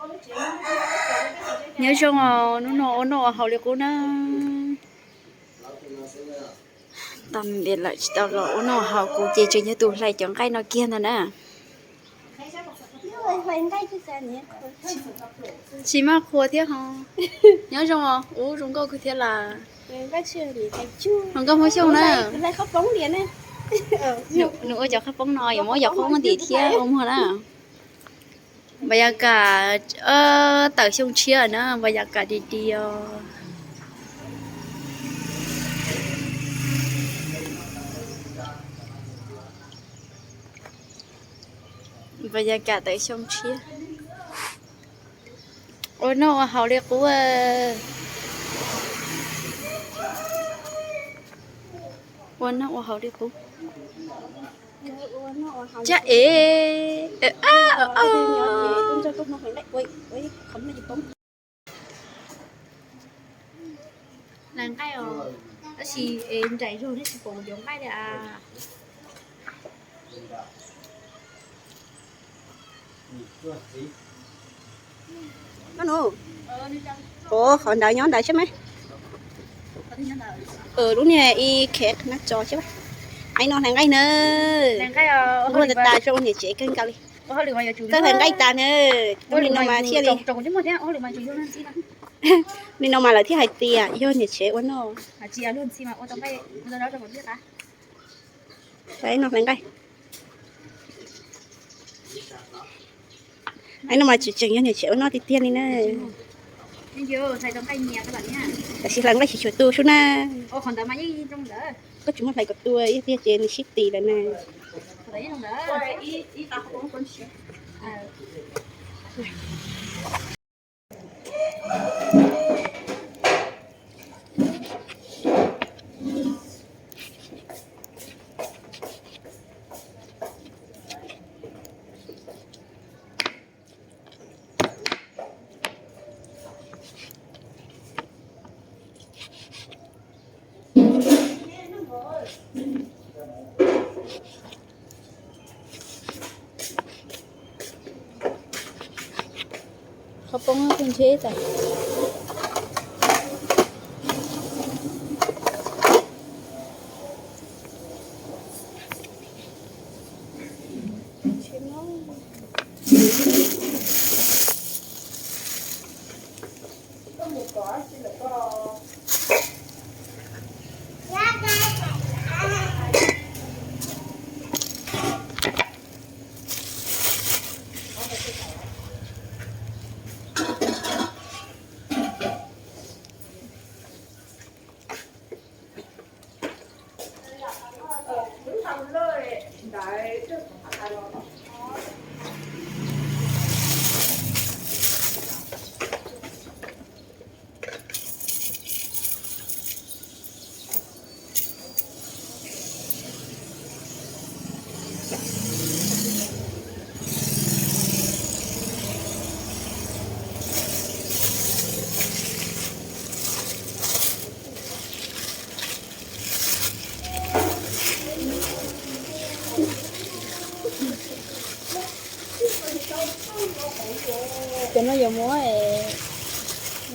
Nyob zoo os, hnub no ua noj ua haus li qub na. Tag npias lawm tsis tau los ua noj haus, kuv ces tseem yog tus hlais cov nqaij no kiag ntag na. Tsis maj qhua thiab ho. Nyob zoo os, ub zoo nkauj kawg thiab las. Hluas nkauj Hmoob Xyooj na. Nws ua cov qhaub poob no yuav muab cov qhaub poob ntim thiab ua muag na. Vas yas kam tawm xyoo tshiab na, vas yas kam di di os. Vas yas kam tawm xyoo tshiab. Ua noj ua haus li qub. Ua noj ua haus li qub. Cab ev. Hlais nqaij os, tab sis es nraim zog thiab tsis pom yuav nqaij li as. Ov, qhov ntawd nyob ntawd saib mas. Lub niag i khev na tso saib. Aib no hlais nqaij na. Ua tas tas zoo niam tsev kawg nkaus li. Txawj hlais nqaij tas na. Lub li no mas thiaj li, li no mas lawv thiaj hais tias yog niam tsev ua noj. Aib no hlais nqaij. Aib no mas tseem tseem yog niam tsev ua noj tiag tiag li na. Tab sis hlais nqaij xyuv xyuv tu sub na. Koj tsis muaj hlais kom tua ib tiag ces nws sib tis lawm na. Qhov poob kuj ntsheb tas. Cov no yuav muab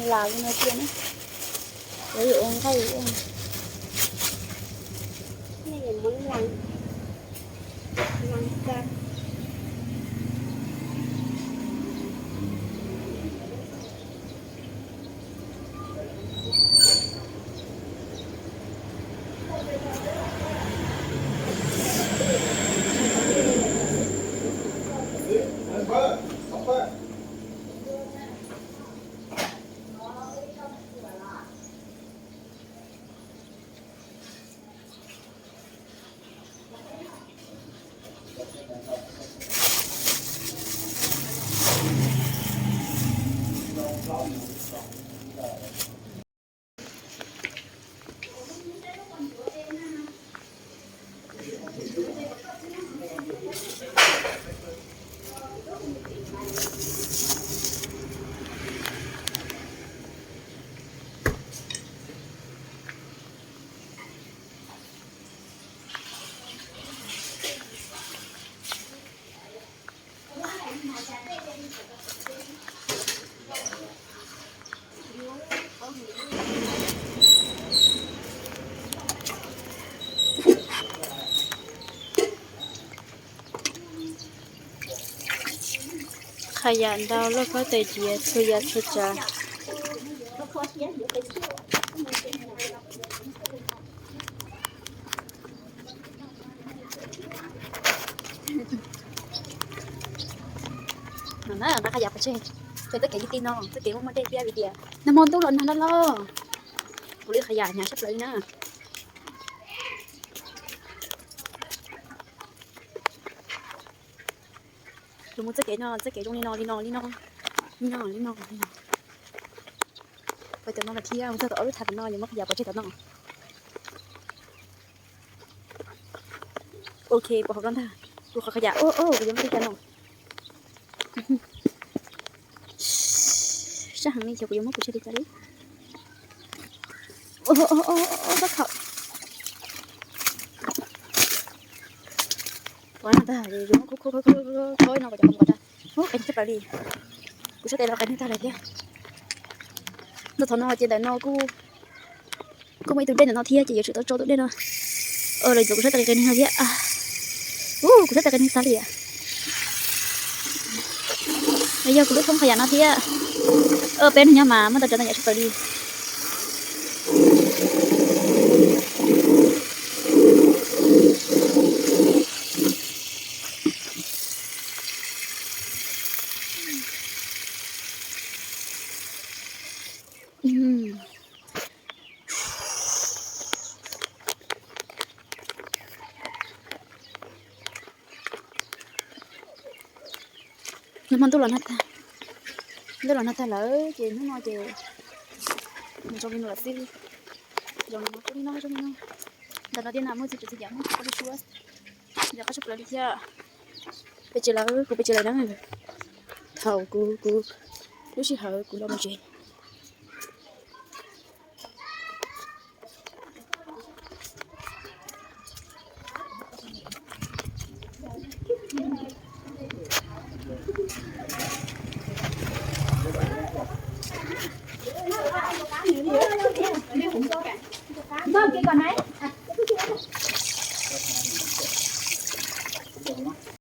las li no cia na. Yuav ua nqaij ua. Qhov yam ntau loj koj tes ciav txhua yam txhua tsav. No na, nqa qhov yam pov tseg, ces txoj kev li ti no, txoj kev muaj muaj dej thiab vim tias nag hmo ntuj los nag loj loj. Kuv li qhov yam hnyav sab plaws li na. Lug mus txoj kev no, txoj kev zoo li no, li no, li no, li no, li no, li no. Pais tom no lawm thiab, mus txog tom ob lub thav tom no, yuav muab qhov yam pov tseg tom no. Ok, pov hauv no ntag. Kuv qhov qhov yam, o, o, kuv yuav muab li cas no. Sab heev li, xyov kuv yuav muab kuv tseg li cas li. O, o, o, o, o, sab khaum. Pov no ntag, yuav muab khuab khuab khuab khuab no kom cov qhov mus kom tag. Ub, qe tshaj plaws li. Kuv sab tes los qe neeg tag lawm thiab. Ntuj, thaum no ces ntawm no kuj, kuj muaj ib tug dej ntawm no thiab ces yuav tsum tau tso tus dej no. Los ntxuav kuv sab tes qe neeg no thiab. Ub, kuv sab tes qe neeg tag li. Yog kuv lub thoob qhov yam no thiab. Peb nus nyob mas muab tau cov ntau yam sab plaws li. Nag hmo ntuj los nag tag, ntuj los nag tag lawm ces hnub no ces mus zoo li no lawm xwb. Zoo li no, zoo li no, zoo li no. Ntawm no tiaj nas muaj txiv tsis txiv yam muaj qab lub suab, yog qab tshaj plaws li thiab. Peb tsis lawm, kuv peb tsis lawm na. Thaum kuv, kuv lub sij hawm kuv los mus tsev.